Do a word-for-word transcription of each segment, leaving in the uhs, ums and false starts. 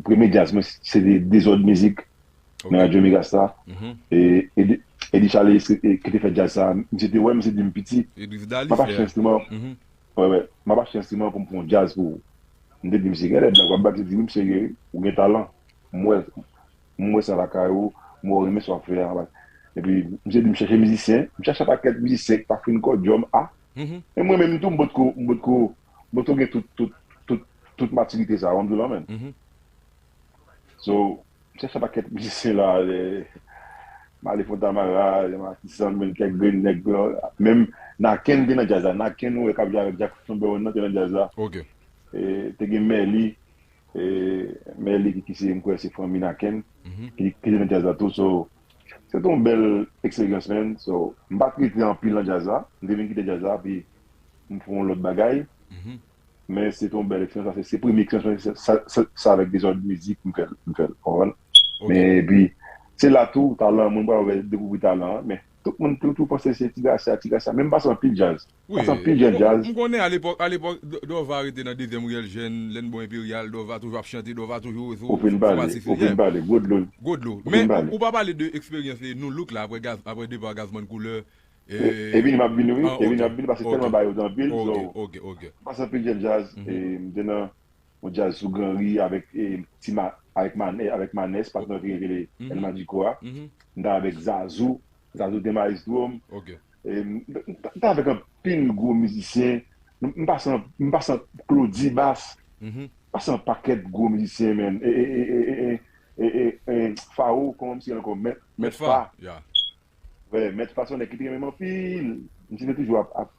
premye djaz mwen, se te Dezòd Mizik nan Radyo Megastar. E, e, Eddy Charles ki te fè djaz sa, misye te wè m, misye di m, "Piti, m ap achte enstriman." Wè, wè, "M ap achte enstriman pou m fè yon djaz pou ou." M te di misye, "Genlè blag w ap bay." Misye di, "Wi, m serye, wi. Ou gen talan. M wè, m wè sa lakay ou, m wè w renmen sa w ap fè a." Epi, misye di m chèche mizisyen, m chèche pakèt mizisyen ki pa fin kò djòm a. E mwen menm tou, m potko, m potko, m potko gen tout, tout, tout, tout matirite sa, w ap di w la menm. So, m chèche pakèt mizisyen la, eh, m ale Fontamara, Matisan, menm kèk grenn nèg, menm Naken te nan djaz la, Naken ou wè k ap jwe avèk Jackson Brown nan te nan djaz la. E, te gen Mèli, e, Mèli ki, ki se, m kwè se fanmi Naken, ki, ki te nan djaz la tou. So, se te yon bèl eksperyans, man. So, m pa t rete anpil nan djaz la, m te vin kite djaz la, epi m fè yon lòt bagay. Men se te yon bèl eksperyans, paske se premye eksperyans mwen, se sa, sa, sa avèk Dezòd Mizik, m fè l, m fè l, konprann? Men epi, se la tou, talan, moun pral wè, dekouvri talan an, men tout moun toujou panse se ti Gracia, ti Gracia, men m pase anpil djaz. M pase anpil jèn djaz. M konnen alepòk, alepòk, Do-, Dova rete nan dezyèm riyèl jèn, lè n bò Enperyal, Dova toujou ap chante, Dova toujou sou, sou, sou masif li, yeah. Gwo dlo. Gwo dlo. Men ou, ou pa pale de eksperyans li, Nou Look la, apre Gaz, apre depa Gazman Koulè, E, e vini m ap vini, wi. E vini m ap vini, paske tèlman bagay yo te anpil, so, m pase anpil jèn djaz, e, m te nan yon djaz sou Granri avèk, e, Ti Ma-, avèk Manè-, avèk Manès, patnè ki rele El Magico a. M t avèk Zazou, Zazou te mayestwo m. E, m, m, m t avèk anpil gwo mizisyen. M, m pase an, m pase an Claudy Bass. M pase an pakèt gwo mizisyen, man. E, e, e, Fao, kòman misye ankò? Mèt, Mèt Fa. Wè, Mèt Fa se yon nèg ki te renmen m anpil. Misye te toujou ap, ap,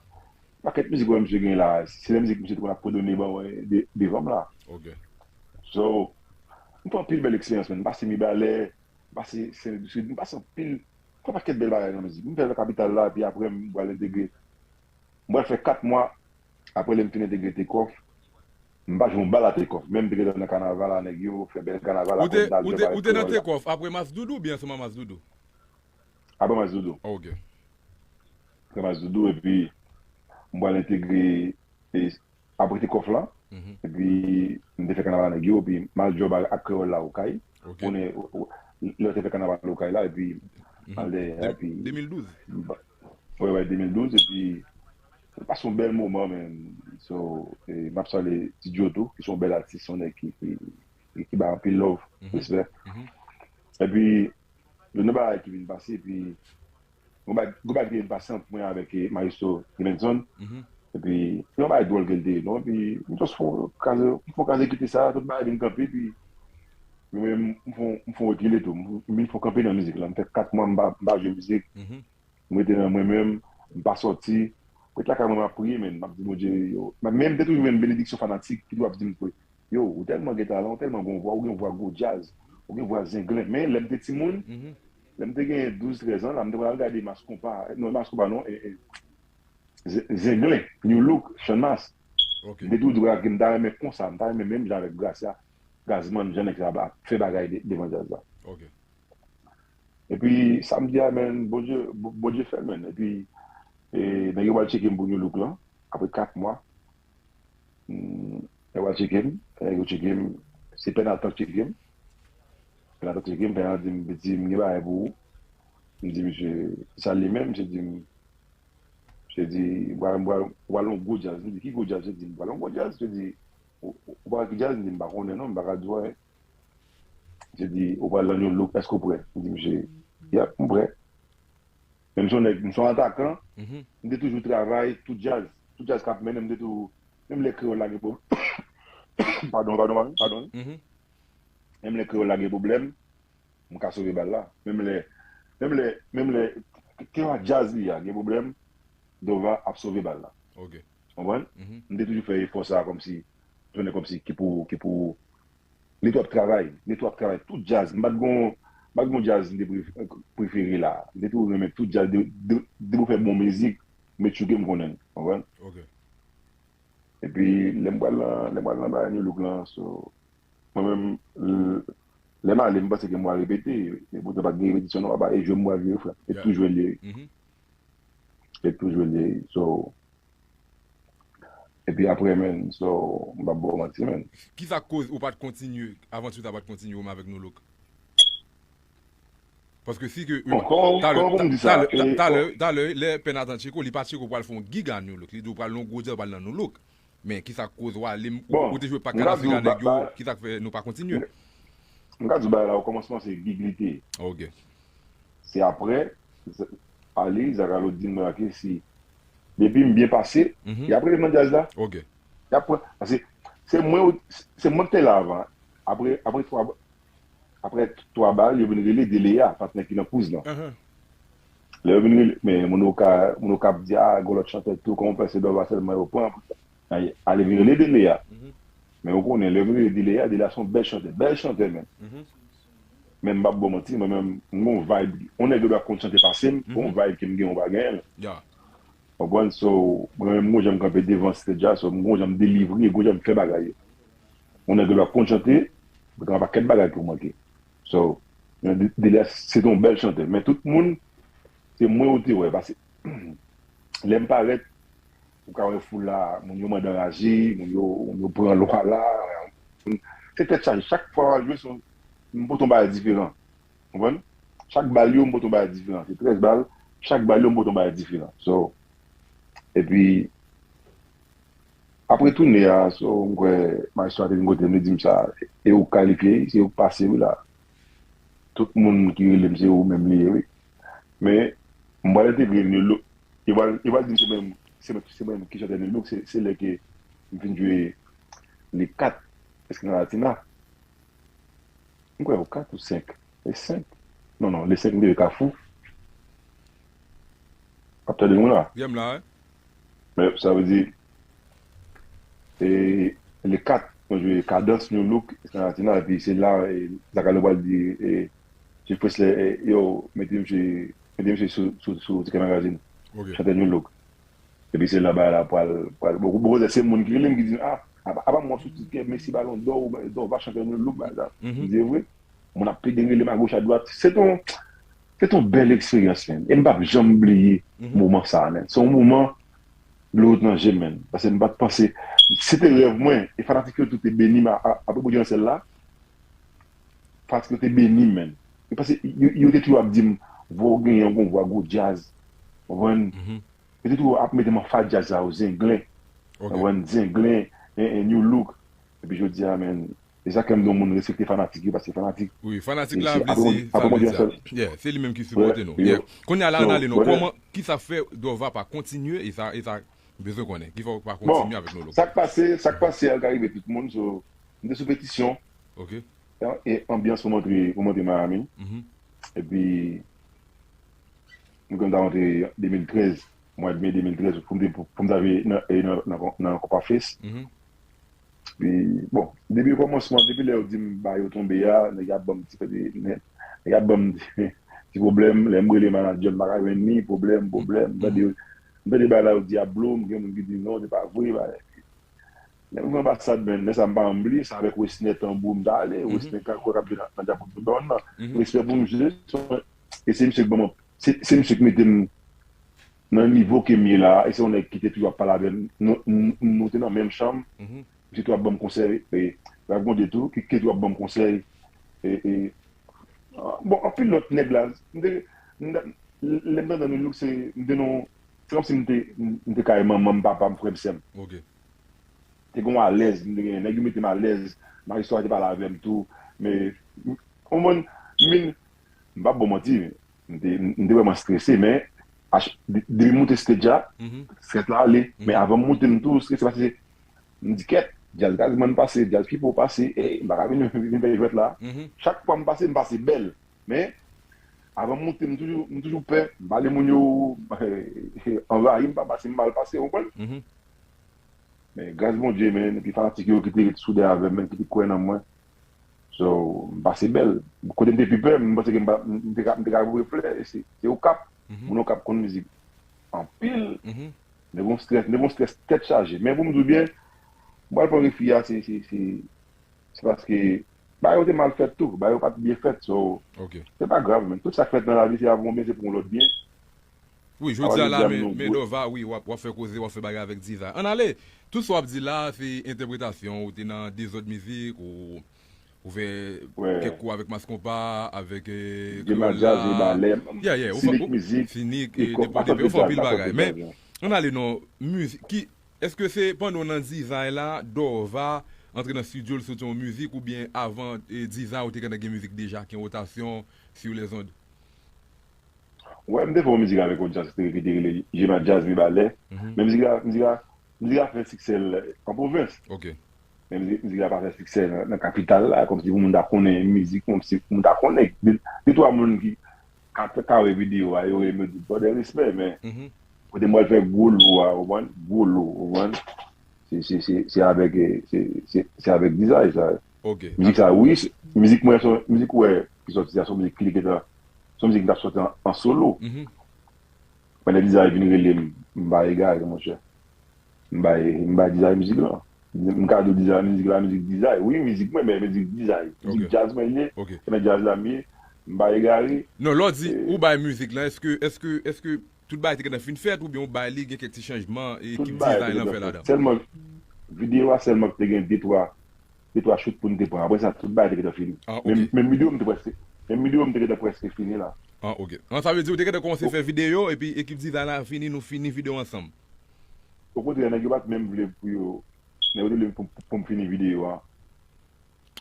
pakèt mizik wè misye gen la, se lè mizik misye te konn ap fredone ban mwen de, devan m la. So, m fè anpil bèl eksperyans, man. M pase Mibalè, m pase Sent Louis di Sid, m pase anpil, m fè pakèt bèl bagay nan mizik. M fè nan kapital la, epi apre m pral entegre. M pral fè kat mwa, apre lè m fin entegre Takeoff, m pa jwe yon bal a Takeoff. Men m te gentan nan kanaval a nèg yo, fè bèl kanaval, apre m t al jwe avèk Kreyòl la. Ou te nan Takeoff apre Mas Doudou oubyen ansanm a Mas Doudou? Apre Mas Doudou. Apre Mas Doudou, epi m pral entegre, e, apre Takeoff lan, epi m te fè kanaval a nèg yo, epi m al djòb ak, ak Kreyòl la Okay. Konnen, lè yo te fè kanaval Okay la, epi m al dèyè, epi m pa-, wè, wè, de mil douz, epi m pase yon bèl moman, man. So, e, m ap salye Ti Djo tou, ki se yon bèl atis, yon nèg ki, ki, ki, ki bay anpil love, respè. Epi, Youn nan bagay ki vin pase, epi yon bagay, yon bagay ki te vin pase ant mwen avèk, eh, Maestro Rimenson. Epi, se yon bagay dwòl ke l te ye, non? Epi, m just fè yon kraze, m fè yon kraze kite sa, tout bagay vin kanpe, epi mwen menm, m fè yon, m fè yon rekile tou. M, m vin fè yon kanpe nan mizik la. M fè kat mwa m pa, m pa jwe mizik. M rete nan mwen menm, m pa sòti. M ret lakay mwen, m ap priye, men m ap di Bondye, yo. Men m te toujou jwenn benediksyon fanatik ki toujou ap di m, "Yo, ou tèlman gen talan, ou tèlman gen yon vwa, ou gen yon vwa gwo djaz, ou gen vwa zenglen." Men lè m te timoun, lè m te gen douz, trèz an, la, m te pral gade Mass Konpa, non, Mass Konpa non, e, e, Ze-, Zenglen, New Look, Channmas. M te toujou di bagay ke m ta renmen konsa, m ta renmen menm jan avèk Gracia, Gazman, jan nèg sa ap fè bagay de-, devan djaz la. Epi, sa m di a, men, Bondye, Bo-, Bondye fè l, men. Epi, e, nèg yo pral tcheke m pou New Look lan, apre kat mwa. Hmm, nèg yo pral tcheke m, nèg yo tcheke m, se Pè Nathan k tcheke m. Pè Nathan k tcheke m, Pè Nathan di m, "Piti, m gen bagay pou ou." M di misye, "Sa l ye menm?" Misye di m, misye di, "M pral, m pral, m pral yon gwo djaz." M di, "Ki gwo djaz?" Misye di, "M pral yon gwo djaz." Misye di, "Ou, ou, ou pral ki djaz?" M di, "M pa konnen non, m pa ka di w anyen." Misye di, "Ou pral nan New Look, èske w prè?" M di misye, "Yep, m prè." Men m se yon nèg, m se yon atakan, m te toujou travay tout djaz. Tout djaz k ap mennen, m te toujou, menm lè Kreyòl la gen pwob-, padon, padon, padon, padon. Menm lè Kreyòl la gen pwoblèm, m ka sove bal la. Menm lè, menm lè, menm lè Kreyòl djaz li a gen pwoblèm, Dova ap sove bal la. Konprann? M te toujou fè efò sa kòmsi, tounen kòmsi ki pou, ki pou, li tou ap travay, li tou ap travay, tout djaz, m pa t gon, m pa t gon djaz m te pre-, prefere la. M te toujou renmen tout djaz, de, de, depi w fè bon mizik, m met chouke m konnen l, konprann? Epi, lè m pral nan, lè m pral nan bagay New Look lan, so, mwen menm, l-, lè m ale, m panse ke m pral repete, e poutan pa t gen repetisyon non, papa, e jwe m pral jwe, frè. E tou jwe l ye. E tou jwe l ye. So, Epi apre, menn, so, m p ap ba w manti, menn. Ki sa k koz ou pa t kontinye, avanti sa pa t kontinye ou menm avèk No Look? Paske si ke. Bon, kòman, kòman pou m di sa? Talè, talè, lè Pè Nathan tcheke w, li pa tcheke w pral fè yon gig a No Look. Li di w pral yon gwo djaz, pral nan No Look. Men ki sa k koz w ale, ou te jwe pa Kanafrika nèg yo, ki sa k fè nou pa kontinye? M ka di w bagay la, okòmansman se gig li te ye. Ok. Se apre, ale, Zakalo di m, ok, si depi m byen pase, e apre m nan djaz la. Ok. Y ap pran, paske se mwen, se mwen ki te la avan. Apre, apre twa, apre twa bal, yo vin rele Deleya, patnè ki nan kouz lan. Lè yo vin rele, men moun yo ka, moun yo ka ap di, a, gon lòt chantè tou, kòman w fè se Dòva sèlman yo pran? Ale vin rele Deleya. Men ou konnen, lè yo vin rele Deleya, Deleya se yon bèl chantè, bèl chantè menm. Men m p ap ba w manti, mwen menm, m gon vibe. Yon nèg yo dwa konn chante pase m, gon vibe ke m gen, ou pa genyen l. Konprann? So, mwen menm, m gon jan m kanpe devan stage la, so, m gon jan m delivre, gon jan m fè bagay yo. Yon nèg yo dwa konn chante, men gen yon pakèt bagay ki manke. So, Deleya se te yon bèl chantè. Men tout moun, se mwen yo te wè, paske lè m parèt, ou ka wè foul la, moun yo mande anraje, moun yo, moun yo pran lwa la. Se tèt chaje. Chak fwa w al jwe, se yon, m pote yon bagay diferan. Konprann? Chak bal yo, m pote yon bagay diferan. Se trèz bal, chak bal yo, m pote yon bagay diferan. So, epi, apre toune a, so, m kwè, Maestro a te vin kote m, li di m sa, e ou k kalifye, se ou k pase, wi, la. Tout moun ki rele m, se ou menm li ye, wi. Men, m pral entegre New Look. Yo pral, yo pral di m se mwen, se mwen, se mwen ki chante New Look, se, se lè ke m fin jwe le kat Escena Latina. M kwè ou kat ou senk. E senk. Non, non, le senk m te jwe Kafou. W ap tande mwen la? Wi, m la, wi. Men, sa vle di, e, le kat, mwen jwe Kadans, New Look, Escena Latina, epi se la, e, Zakalo pral di, e, Chief Presley, e, yo, mete misye, mete misye sou, sou, sou Ticket Magazine. Chantè New Look. Epi se la bagay la pral, pral, bon, bon, se moun ki rele m ki di, a, apa, apa mwen sou Ticket, Messi Ballon d'Or, ou, Dòva chantè New Look, bagay sa. M di, e vre? Moun ap plede rele m agoch adwat. Se t on, se t on bèl eksperyans, menn. E m p ap janm bliye moman sa a, menn. Se yon moman, dlo wot nan je m, menn. Paske m pa t panse, se te rèv mwen. E fanatik yo tou te beni m a, a, apre Bondye nan syèl la. Fanatik yo te beni m, menn. E paske yo, yo te toujou ap di m, vwa w genyen, w gon vwa gwo djaz. Konprann? Yo te toujou ap mete m anfas djaz sa yo, Zenglen. Konprann? Zenglen, en, en, New Look. Epi jodi a, menn, e sa k fè m di yon moun respekte fanatik yo, paske fanatik. Wi, fanatik la vle se sa vle di a. Yeah, se li menm ki sipòte nou. Yeah. Kounye a la, n ale non. Kòman, ki sa fè Dòva pa kontinye, e sa, e sa, m bezwen konnen. Ki fè w pa kontinye avèk nou? Bon, sa k pase, sa k pase a ka rive tout moun, so, m te sou petisyon. Ok. E anbyans pou m antre, pou m antre Miami. Epi, nou konn ta antre de mil trèz, mwa de me de mil trèz, pou m te, pou, pou m ta jwe nan, e, nan, nan, nan Copa Fest. Epi, bon, depi kòmansman, depi lè yo di m ba yo tonbe a, nèg ap ban m ti, nèg ap ban m ti pwoblèm, lè m rele manadjè m, m pa ka jwenn li, pwoblèm, pwoblèm. M tande, m tande bagay la yo di ap blow m, gen moun ki di non, se pa vre, bagay. Lè m rive anbasad, men, lè sa m pa janm bliye, se avèk Wesner Tanbou m t ale, Wesner Kako k ap jwe nan, nan Djapou Bèlòn nan. Respè pou misye, e se misye k ban m, se, se misye k mete m nan nivo ke m ye la, e se yon nèg ki te toujou ap pale avè m. Nou, nou, nou te nan menm chanm, misye toujou ap ban m konsèy, e Ralph Gondé tou, ki, ki toujou ap ban m konsèy, e, e, bon, anpil lòt nèg la, m te, m te, lè m te nan New Look, se, m te nan, se kòmsi m te, m te kay manman m, papa m, frè m, sè m. Ok. Te gen yon alèz, m te gen, nèg yo mete m alèz, Maestro a te pale avè m tou, men, m, m, m, m p ap ba w manti, m te, m te vrèman strese, men, ach, de-, depi m moute stage a, strès la ale, men avan m moute m tou strese, paske m di kèt, djaz Gazman pase, djaz Pipo pase, e, m pa ka vin, vin fè jwèt la. Chak fwa m pase, m pase bèl, men, avan m moute, m toujou, m toujou pè, m pale moun yo, anvayi m, pa pase m mal pase, ou konprann? Men gras Bondye, men, epi fanatik yo ki te ret soude avè m, men, ki te kwè nan mwen. So, m pase bèl. Kote m te pi pè, m panse ke m pa, m te ka, m te ka voye flè, e se, se Okap. Moun Okap konn mizik anpil. Men gon strès, men gon strès tèt chaje. Men pou m di w byen, m pral pran refi a, se, se, se, se paske bagay yo te mal fèt tou, bagay yo pa t byen fèt, so, se pa grav, men tout sa k fèt nan lavi, se avè yon byen, se pou yon lòt byen. Wi, jodi a la, men, men Dova, wi, w ap, w ap fè koze, w ap fè bagay avèk Dizay. Ann ale, tout sa w ap di la, se entèpretasyon, ou te nan dezòd mizik, ou, ou fè kèk kou avèk Mas Konpa, avèk eh, Kreyòl la. Yeah, yeah, ou fè, Sinik, eh, Depo Depe, ou fè anpil bagay. Men, ann ale non, mizik, ki, èske se pandan w nan Dizay la, Dova antre nan estidyo, l soti yon mizik, oubyen avan eh, Dizay, ou te gentan gen mizik deja, ki an wotasyon, sur les ondes? Wè, m te fè yon mizik avèk yon djaz ki te rele Jema Djaz Mibalè. Men mizik la, mizik la, mizik la fè siksè l an pwovens. Men mizik, mizik la pa fè siksè nan, nan kapital la, kòmsi pou moun ta konnen mizik, kòmsi pou moun ta konnen. De, de twa moun ki ka, ka wè videyo a, yo rele m, yo di, "Brother, respè," men kote m pral fè gwo lo a, ou konprann? Gwo lo, ou konprann? Se, se, se, se avèk, eh, se, se, se avèk Dizay sa. Mizik sa, wi, mizik mwen, se mizik ou wè ki sòti a, se mizik ki li gentan, se mizik ki t ap sòti an, an solo. Pandan Dizay vin rele m, m pa egare, monchè. M bay, m bay Dizay mizik lan. M ka di w Dizay, mizik la, mizik Dizay. Wi, mizik mwen, men mizik Dizay. Mizik djaz mwen ye, se nan djaz la m ye. M pa egare. Non, lè w di ou bay mizik lan, èske, èske, èske tout bagay te gentan fin fèt oubyen ou bay li gen kèk ti chanjman ekip Dizay lan fè ladan? Sèlman videyo a sèlman ki te gen de twa, de twa shoot pou n te pran. Apre sa, tout bagay te gentan fini. Menm, menm videyo m te prèske, menm videyo m te gentan prèske fini la. Ah, ok. An, sa vle di ou te gentan kòmanse fè videyo epi ekip Dizay la fini, nou fini videyo ansanm? Okontrè, nèg yo pa t menm vle pou yo, nèg yo te vle pou, pou, pou m fini videyo a.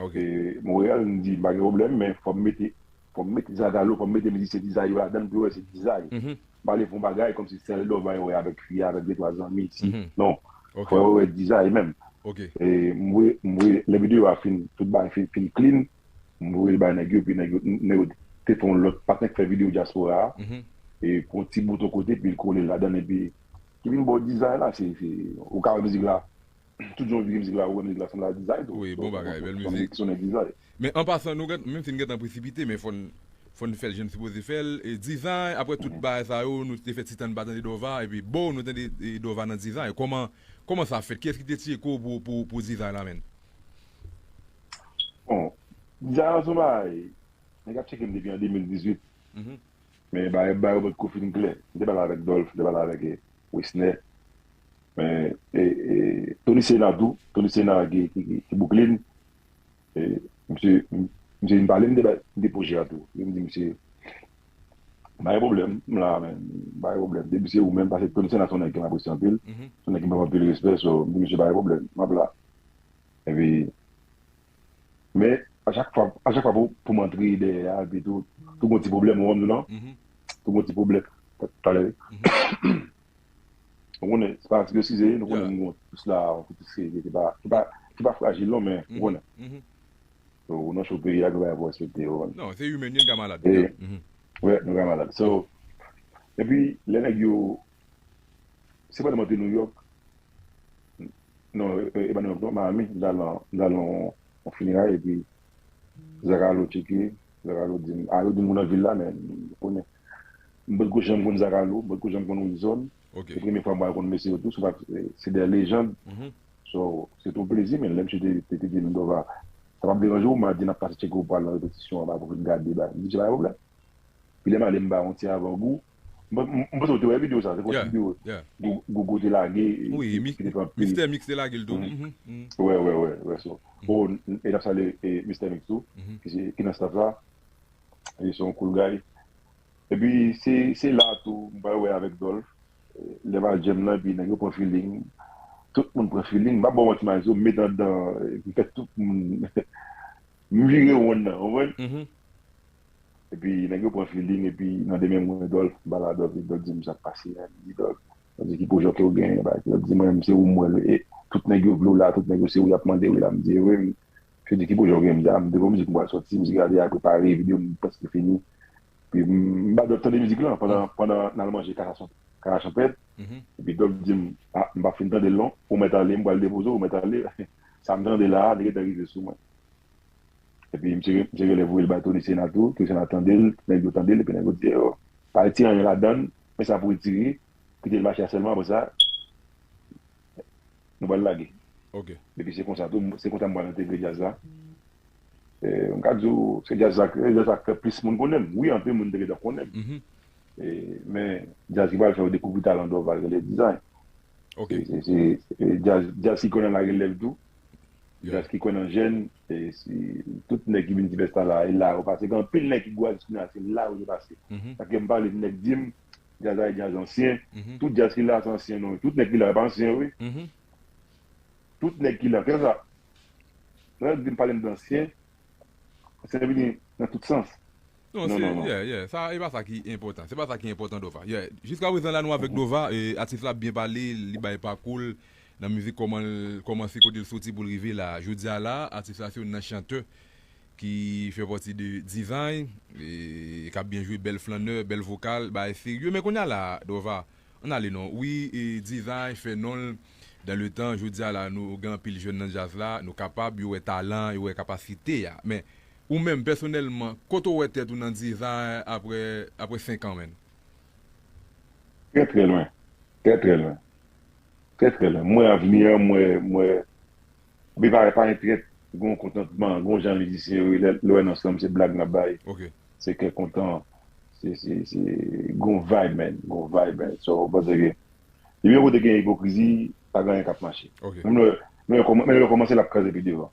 Ok. E, Montréal, m di, m pa gen pwoblèm, men fò m mete, fò m mete Zagalo, fò m mete mizisyen Dizay yo ladan l pou yo wè se Dizay. M pa vle fè yon bagay kòmsi sèl Dova yo wè avèk fi a, avèk de twa zanmi isi. Non. Fò yo wè Dizay menm. E, m voye, m voye, lè videyo a fin, tout bagay fin, fin clean, m voye l bay nèg yo, epi nèg yo, nèg yo te fè yon lòt patnè k fè videyo dyaspora a. E, pran yon ti bouton kote, epi l kole l ladan l, epi ki vin ba w Dizay la, se, se, ou ka wè mizik la, tout jan w vire mizik la, ou wè mizik la sanble a Dizay tou. Wi, bon bagay, bèl mizik. Sonnen Dizay. Men an pasan, nou gen, menm si n gentan presipite, men fò n, fò n fè l jan n sipoze fè l. E Dizay, apre tout bagay sa yo, nou te fè ti tan n pa tande Dova, epi bo, nou tande e, Dova nan Dizay. Kòman, kòman sa fèt? Kiyès ki te tcheke w pou, pou, pou Dizay la, menn? Bon, Dizay la se yon bagay, nèg ap tcheke m depi an de mil dizuit. Men bagay, bagay yo potko fin klè. M te pale avèk Dolph, m te pale avèk eh, Wisner. Men, e, e, Tony Sena tou, Tony Sena ki, ki, ki, ki Brooklyn. E, misye, m- misye vin pale m de, ba- de pwojè a tou. E m di misye, pa gen pwoblèm, m la, men, pa gen pwoblèm. Depi se ou menm, paske Tony Sena se yon nèg ke m apresye anpil, se yon nèg ki ban m anpil respè, so, m di misye, pa gen pwoblèm, m ap la. Epi, men, a chak fwa, a chak fwa pou, pou m antre dèyè a, epi tou, tou gon ti pwoblèm, ou konprann non? Tou gon ti pwoblèm. Talè, ou konnen, se pa antibiyotik se ye, nou konnen m gon pous la, yon pous serye, ki pa, ki pa, ki pa frajil non, men ou konnen. Ou nan cho peyi a, gen bagay pou respekte, ou konprann. Non, se imen, nou ka malad. E, wi, nou ka malad. So, epi, lè nèg yo, se pandan m antre Nouyòk, non, e, e pa Nouyòk non, Miami, m t al nan, m t al nan yon fineray, epi Zagalo tcheke, Zagalo di m, a, yo di m ou nan vil la, men, ou konnen. M potko janm konn Zagalo, m potko janm konn Wilson. Se premye fwa m pral konn mesye yo tou, se pa, se de lejann. So, se te yon plezi, men lè misye te, te, te di m, Dova, sa p ap deranje w, madi n ap pase tcheke w pou al nan repetisyon an, pou vin gade, ba, m di, se pa gen pwoblèm. Pi lè m ale, m ba yon ti avangou. M, m, m panse w te wè videyo sa, se fon ti videyo Gou- Gougo te lage, e, Wi, ki, mi- ki te fè anpil. Mistè Mix te lage l tou. Mhm, mhm. Wè, wè, wè, wè, so. Bon, e n ap salye e, Mistè Mix tou, ki se, ki nan staff la. E se yon cool guy. Epi se, se la tou, m pral wè avèk Dolph. E, lè m al jam nan, epi nèg yo pran feeling. Tout moun pran feeling. M pa ba w manti, Maestro, m met anndan, e, m fè tout moun. M vire wonn nan, ou konprann? Epi nèg yo pran feeling, epi nan demen mwen, Dolph, m pale a Dolph, epi Dolph di m sa k pase a, li di, Dolph, Dolph di ki pwojè ke w genyen, bagay, Dolph di mwen, se ou m wè, e tout nèg yo vle w la, tout nèg yo se ou y ap mande, wi, la, m di, wi, misye di ki pwojè w genyen, m di, a, m te gon mizik m pral sòti, mizik la deja prepare, videyo m prèske fini, epi m, m ba Dolph tande mizik lan, pandan, pandan n al manje kaka chanpèt, epi Dolph di m, a, m p ap fin tande l non, ou mèt ale, m pral depoze w, ou mèt ale, sa m tande la a, li gentan rive sou mwen. Epi misye, misye rele voye l bay Tony Sena tou, Tony Sena tande l, nèg yo tande l, epi nèg yo di, yo, pa retire anyen ladan l, men sa pou retire, kite l mache a sèlman, apre sa, nou pral lage. Epi se konsa tou, se konsa m pral entegre djaz la. E, m ka di w, se djaz la, se djaz la ke plis moun konnen m. Wi, anpil moun te gentan konnen m. E, men djaz ki pral fè w dekouvri talan Dorval rele Design. Ok. Se, se, se, e, djaz, djaz ki konnen la relèv tou. Yeah. Djaz ki konnen jèn. E, si, tout nèg ki vin Divès la, e la yo pase. Gen anpil nèg ki gwo atis kounye a, se la yo pase. Mhm. Sa ke m pale de nèg di m, djaz la e djaz ansyen. Mhm. Tout djaz ki la, se ansyen non. Tout nèg ki la, yo pa ansyen, wi. Mhm. Tout nèg ki la. Kèlkeswa. Lè m pale m d'ansyen, se vini nan tout sans. Non, Non, se, non, non. Yeah, yeah. Sa, e pa sa ki enpòtan. Se pa sa ki enpòtan, Dova. Yeah. Jiska prezan la, nou avèk Dova. E, atis la byen pale, li bay pakou l nan mizik, kòman l kòmanse, kote l soti pou l rive la. Jodi a la, atis la se youn nan chantè ki fè pati de Design, e, k ap byen jwe, bèl flannè, bèl vokal, bagay serye. Men kounye a la, Dova, ann ale non. Wi, e, Design fè non l dans le temps, jodi a la, nou gen anpil jèn nan djaz la, nou kapab, yo wè talan, yo wè kapasite a. Men, ou menm, pèsonèlman, kote w wè tèt ou nan Design apre, apre senk an, menn? Trè, trè lwen. Trè, trè lwen. Trè, trè lwen. Mwen, avni an, mwen, mwen, men pa, pa enkyèt, gen yon kontantman, gen yon jan mizisyen yo, lè, lè w wè n ansanm, se blag n ap bay. Ok. Se kè kontan, se, se, se, gen yon vibe, man, gen yon vibe, man. So, mwen panse ke, depi yon kote gen ipokrizi, pa gen anyen k ap mache. Ok. Menm lè, menm lè kòman-, menm lè kòmanse, l ap kraze pi devan.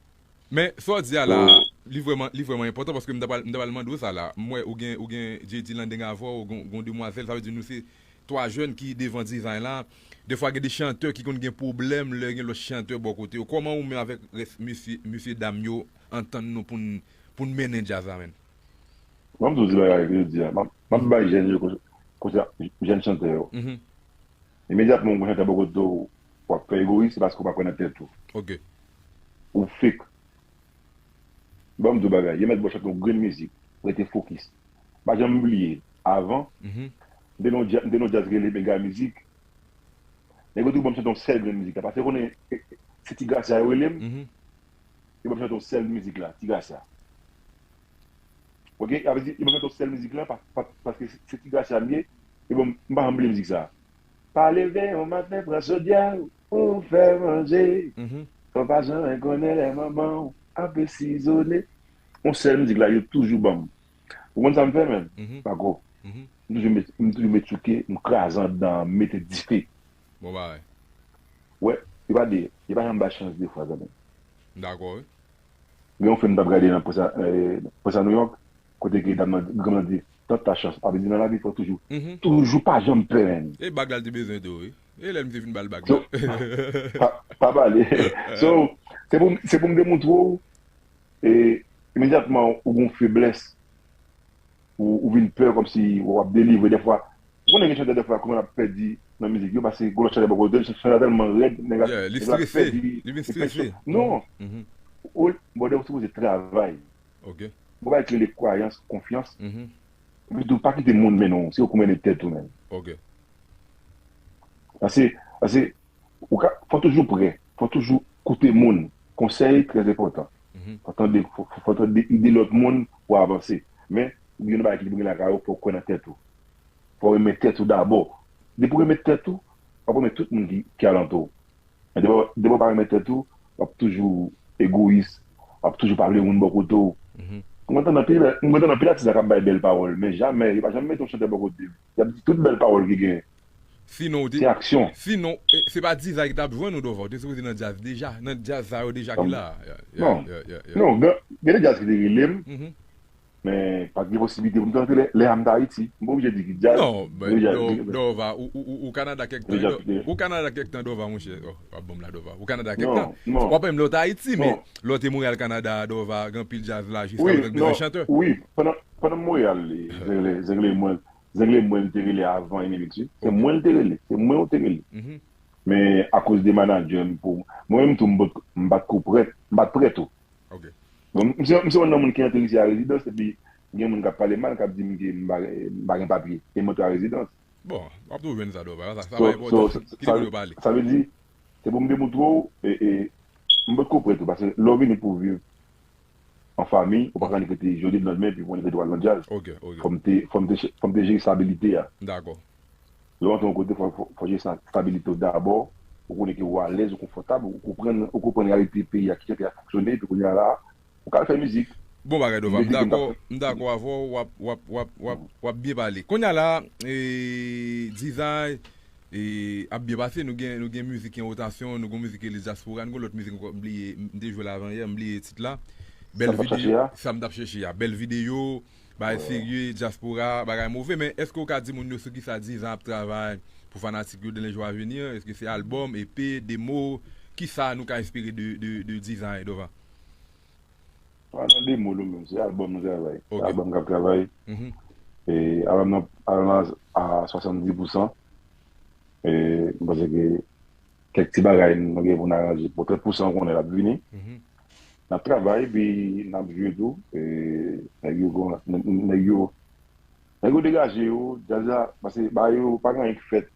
Men, sa w di a la, So, li vrèman, li vrèman enpòtan paske m ta pral, m ta pral mande w sa la. M wè ou gen, ou gen J D Landing avè w, gon, gon demwazèl, sa vle di nou se twa jèn ki devan Design la. Defwa gen de chantè ki konn gen pwoblèm lè gen lòt chantè bò kote yo. Kòman ou menm avèk rès mesye, mesye dam yo antann nou pou n, pou n mennen djaz la, menn? Mwen, m toujou di bagay ke yo di a. M ap, m ap bay jèn yo kon, konsa, jèn chantè yo. Mhm. Imedyatman, ou chantè bò kote w, w ap fè egoyis, se paske w pa kwè nan tèt ou. Ok. Ou fake. Ban m di w bagay, yo mèt ba w chante yon grenn mizik, rete fokis. Pa janm bliye, avan, Mhm. m te nan yon dja-, m te nan yon djaz rele Mega Mizik. Nèg yo te ban m chante yon sèl grenn mizik la. Paske konnen, e, e, se Ti Gracia yo rele m, Mhm. yo ban m chante yon sèl mizik la, Ti Gracia. Ok, sa vle di, yo ban m chante yon sèl mizik la, pa, pa, paske se, se Ti Gracia m ye, yo ban m, m pa janm bliye mizik sa. Pa leve yon maten, pran sodyè, ou fè manje. Mhm. Ou pa janm konnen lè manman w ap sizonnen. Yon sèl mizik la, yo toujou ban m. Ou konn sa m fè, menm? Mhm. Pako. Mhm. M toujou met, m toujou met souke, m kraze anndan, m mete dife. Bon bagay. Wè, e pa de, e pa janm bay chans de fwa, zanmi. Dakò, wi. Gen yon fim m t ap gade nan Prince a, eh, Prince a New York, kote ke dam nan, granm nan di, tante ta chans. Sa vle di nan lavi, fò toujou, Mhm. toujou pa janm pè, menn. E bag la l te bezwen tou, wi. E lè l misye fin ba l bag So, la. pa, pa pale. So, se pou, se pou m demontre w, e, imedyatman ou gen yon feblès, ou, ou vin pè kòmsi w ap delivre. Defwa, ou konnen gen chantè defwa, kòman l ap pèdi nan mizik yo, paske gen lòt chantè bò kote l, chantè tèlman rèd, nèg la, Yeah, li nèg la strese. pèdi, Li vin li pèdi. Strese. Non, Mhm. ou, brother, ou sipoze travay. Ok. Ou pa rele kwayans, konfyans. Mhm. Epi tou, pa kite moun mennen w, se ou k mennen tèt ou menm. Ok. Paske, paske, ou ka, fò toujou prè, fò toujou koute moun. Konsèy trè enpòtan. Mhm. Fò tande, fò, fò, fò tande ide lòt moun pou avanse. Men, gen yon bagay ki pou gen lakay ou, fò w kwè nan tèt ou. Fò w renmen tèt ou dabò. Depi w renmen tèt ou, w ap renmen tout moun ki, ki alantou w. Men depi, depi w pa renmen tèt ou, w ap toujou egoyis, w ap toujou pa vle moun bò kote w. Mhm. Mwen tann anpil, mwen tann anpil atis la k ap bay bèl pawòl, men jamè, yo pa janm mete yon chantè bò kote yo. Y ap di tout bèl pawòl ki gen. Sinon, ou te, Se aksyon. Sinon, eh, se pa Design ki t ap jwenn ou, Dova. Ou te sipoze nan djaz deja. Nan djaz sa yo deja ki Non. la. Yeah, yeah, Non. Yeah, yeah, yeah. Non, gen, gen de djaz ki te rele m, Mhm. men pa gen posiblite pou m te antre lè, lè a m t Ayiti. M pa oblije di ki djaz. Non, Deja, Do- deja. Dova, ou, ou, ou, ou Kanada kèk tan. Deja, Do- deja. Ou Kanada kèk tan, Dova, monchè. Oh, w ap ban m la, Dova. Ou Kanada kèk Non, tan. non. W ap wè m lè w t Ayiti, men Non. lè w te Montréal, Kanada, Dova, gen anpil djaz la, jiska Wi, prezan, gen non, chantè. Wi, pandan, pandan Montréal, li, Zengle, Zengle mwen, Zengle mwen te rele avan Enigmix, wi. Se Ok. Mwen l te rele, se mwen ou te rele. Mhm. Men akoz de manager m pou, mwen menm tou m pat, m pat ko prèt, m pat prèt tou. Ok. Bon, m se, m se yon nan moun ki antre isi a rezidans, epi gen moun k ap pale mal, k ap di m ke m pa, m pa gen papye, e m antre a rezidans. Bon, w ap toujou jwenn sa, Dova. Sa, sa So, pa so, enpòtan. sa, Kite sa, moun yo pale. Sa vle di, se pou m demontre w, e, e, m pot ko prèt tou, paske lè w vini pou viv an fanmi, ou pa ka annik rete jodi, lèndemen, epi pou annik rete w al nan djaz. Ok, ok. Fò m te, fò m te, fò m te jere stabilite a. Dakò. Lè w antre yon kote, fò, fò, fò jere sta-, stabilite w dabò, pou konnen ke w alèz, ou konfòtab, ou konprann, ou konprann reyalite peyi a, kijan peyi a fonksyone, epi kounye a la, ou ka al fè mizik. Bon bagay, Dova. M dakò, m dakò avè w, w ap, w ap, w ap, w ap, w ap byen pale. Kounye a la, e, Dizay, e, ap byen pase. Nou gen, nou gen mizik ki an wotasyon, nou gen mizik ki rele Dyaspora, nou gen lòt mizik ankò, m bliye, m te jwe l avan yè, m bliye tit la. Bèl videyo, sa m t ap chèche a. Bèl videyo, bagay serye, dyaspora, bagay move. Men èske w ka di moun yo sou kisa Dizay ap travay pou fanatik yo dans les jours à venir? Èske se albòm, E P, demo? Kisa nou ka espere de, de, de Dizay, Dova? Pa nan de mo nou menm, se albòm nou travay. Se albòm k ap travay. E, albòm nan, albòm nan a swasanndis pousan. E, m panse ke kèk ti bagay nou gen pou n aranje. Bon, trant pousan ou konnen l ap vini. N ap travay, epi n ap jwe tou. E, nèg yo, nèg yo, nèg yo degaje yo. Djaz la, pase bagay yo, pa gen anyen ki fèt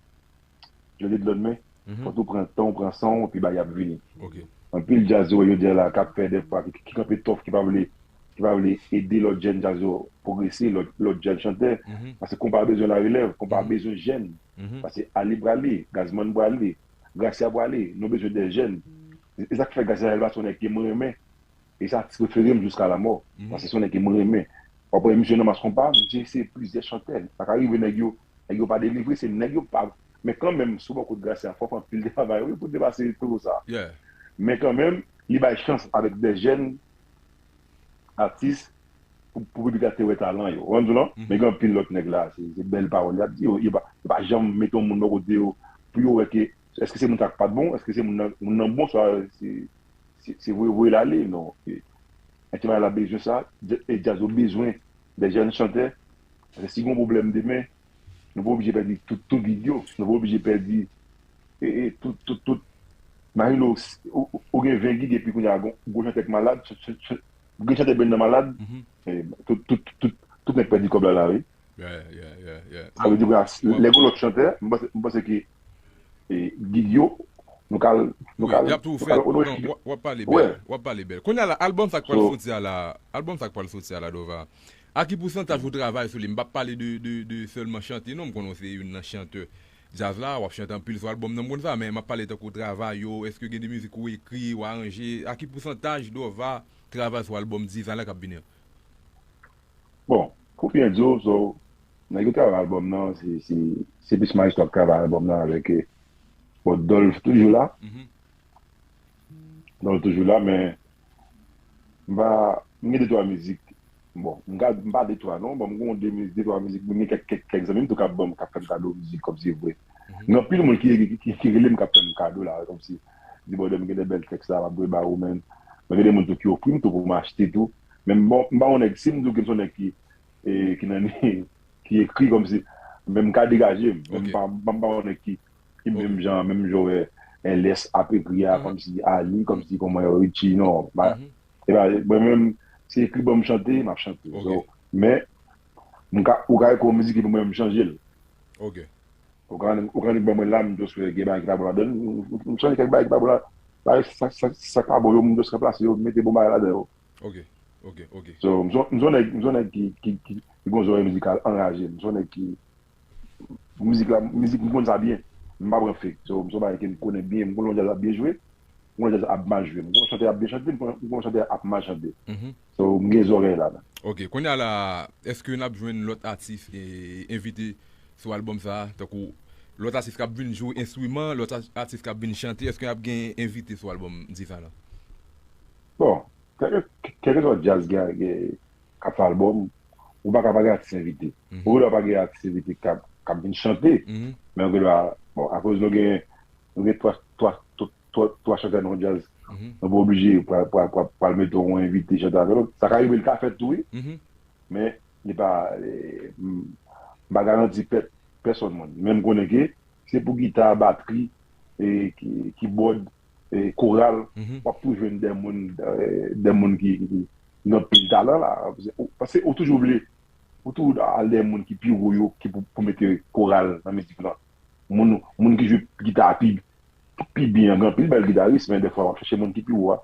jodi de lòt men, fò tou pran tan w, pran san w, epi bagay ap vini. Anpil djaz yo wè jodi a la k ap fè dèfwa, ki, ki kanpe tòf, ki pa vle, ki pa vle ede lòt jèn djaz yo pwogrese, lòt, lòt jèn chantè. Paske konpa bezwen larelèv, konpa bezwen jèn. Paske Ali prale, Gazman prale, Gracia prale, nou bezwen de jèn. E sa k fè Gracia Delva se yon nèg ke mwen renmen. E se atis prefere m jiska lamò. Paske se yon nèg ke mwen renmen. W ap wè misye nan Mas Konpa, misye se plizyè chantè. Sa ka rive nèg yo, nèg yo pa delivre, se nèg yo pa. Men kanmenm, sou bò kot Gracia, fò fè anpil travay wi pou depase nivo sa. Men kanmenm, li bay chans avèk de jèn atis pou, pou piblik la te wè talan yo. Ou konprann tou non? Men gen anpil lòt nèg la, se, se bèl pawòl y ap di yo. Yo pa, yo pa janm mete yon moun bò kote yo pou yo wè ke èske se moun sa k pa t bon, èske se moun nan, moun nan bon, swa se, se, se voye, voye l ale, non. E, Ayiti la bezwen sa, e djaz yo bezwen de jèn chantè. Paske si gen yon pwoblèm demen, nou pa oblije pèdi tout, tout gig yo. Nou pa oblije pèdi e, e, tout, tout, tout. Imajine w, ou, ou, ou gen ven gig epi kounye a gon, gon chantè k malad, ch, ch, ch, gen chantè band nan malad, e, tout, tout, tout, tout nèg pèdi kòb la la, wi. Sa vle di, lè gon lòt chantè, m panse, m panse ke e, gig yo, nou ka al, nou ka al, nou ka al onore gig yo. W ap pale bèl, w ap pale bèl. Kounye a la, albòm sa k pral soti a la, albòm sa k pral soti a la, Dova, a ki pousantaj ou travay sou li? M p ap pale de, de, de sèlman chante non, m konnen w se youn nan chantè djaz la, w ap chante anpil sou albòm nan, m konn sa, men m ap pale tankou travay yo, èske gen de mizik ou ekri, ou aranje, a ki pousantaj Dova travay sou albòm Dizay la k ap vini an? Bon, pou byen di w, so, nèg yo travay albòm nan, se, se, se plis Maestro k travay albòm nan avèk, e, bon, Dolph toujou la. Dolph toujou la, men m pa, m gen de twa mizik. Bon, m ka, m pa de twa non, bon, m gen de mizik, de twa mizik, m gen kèk, kèk, kèk zanmi m tou k ap ban m, k ap fè m kado mizik, kòmsi vre. Gen anpil moun ki, ki, ki, ki rele m, k ap fè m kado la, kòmsi, di, brother, m gen de bèl tèks la, m ap voye ba ou, men, men gen de moun tou ki ofri m tou pou m achte tou. Men m pa, m pa yon nèg, si m di w ke m se yon nèg ki, e, ki nan, ki ekri kòmsi, men m ka degaje m. Men m pa, m pa, m pa yon nèg ki, ki menm jan, menm jan w wè L S ap ekri a, kòmsi Ali, kòmsi kòman yo Richie, non. E pa, mwen menm, se ekri ban m chante, m ap chante. So, men, m ka, ou ka ekri yon mizik epi mwen menm m chanje l. Ou ka, ou ka annik ban mwen la, m just wè gen bagay ki pa bon ladan l, m, m, m chanje kèk bagay ki pa bon la. Bagay sa, sa, sa k pa bon yo, m just ranplase yo, m mete bon bagay ladan yo. Ok, ok, ok. So, m se, m se yon nèg, m se yon nèg ki, ki, ki, ki gon zòrèy mizikal anraje. M se yon nèg ki, mizik la, mizik, m konn sa byen. M pa pran fake. So, m se yon bagay ke m konnen byen, m konn jan djaz ap byen jwe, m konn jan djaz ap mal jwe. M konn chantè ap byen chante, m konn, m konn chantè ap mal chante. So, m gen zòrèy la, la. Ok, kounye a la, èske n ap jwenn lòt atis, e, envite sou albòm sa a, tankou lòt atis k ap vin jwe enstriman, lòt a-, atis k ap vin chante, èske n ap gen envite sou albòm Dizay la? Bon, kèlke, kèlkeswa djaz gen, gen, k ap fè albòm, ou pa ka pa gen atis envite. Ou gen dwa pa gen atis envite k ap, k ap vin chante, men ou gen dwa, bon, akoz nou gen, nou gen twa, twa, twa, twa, twa chantè nan yon djaz, nou pa oblije pral, pral, pral, pral mete yon envite chante avè lòt. Sa ka rive, li ka fèt tou, wi. Men, li pa, e, m, m pa garanti pè-, pèsonn moun. Men m konnen ke se pou gita, batri, e, ki, kibòd, e, koral, w ap tou jwenn de moun, e, de moun ki, ki, ki gen anpil talan la. Paske ou, paske ou toujou vle, ou toujou al dèyè moun ki pi wo yo, ki pou, pou mete koral nan mizik lan. Moun, moun ki jwe gita pi, pi byen, gen anpil bèl gitaris, men dèfwa w ap chèche moun ki pi wo a.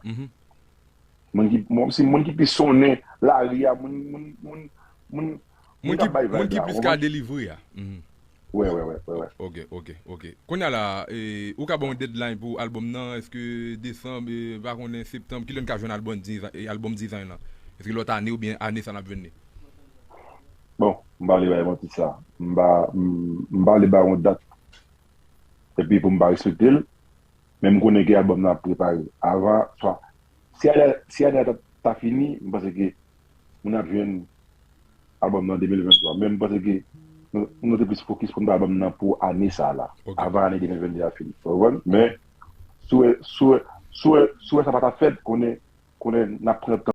Moun ki, bon, se moun ki pi sonnen lari a, moun, moun, moun, moun, moun k ap bay vibe la, ou konprann? Moun ki plis ka delivre a. Wè, wè, wè, wè, wè. Ok, ok, ok. Kounye a la, e, ou ka ban yon deadline pou albòm nan? Èske desanm, e, pa konnen, septanm, kilè n ka jwenn albòm Dizay, e, albòm Dizay lan? Vilòt ane oubyen ane sa n ap jwenn li? Bon, m pa vle bay manti sa. M pa, m, m pa vle bay yon dat. Epi pou m pa respekte l. Men m konnen ke albòm nan ap prepare. Avan, swa, si ane, si ane a ta, ta fini, m panse ke moun ap jwenn albòm nan de mil venntwa. Men m panse ke nou, nou te plis fokis pou n bay albòm nan pou ane sa la. Ok. Avan ane de mil venntwa a fini. Ou konprann? Men, si w wè, si w wè, si w wè, si w wè sa pa ta fèt, konnen, konnen n ap pran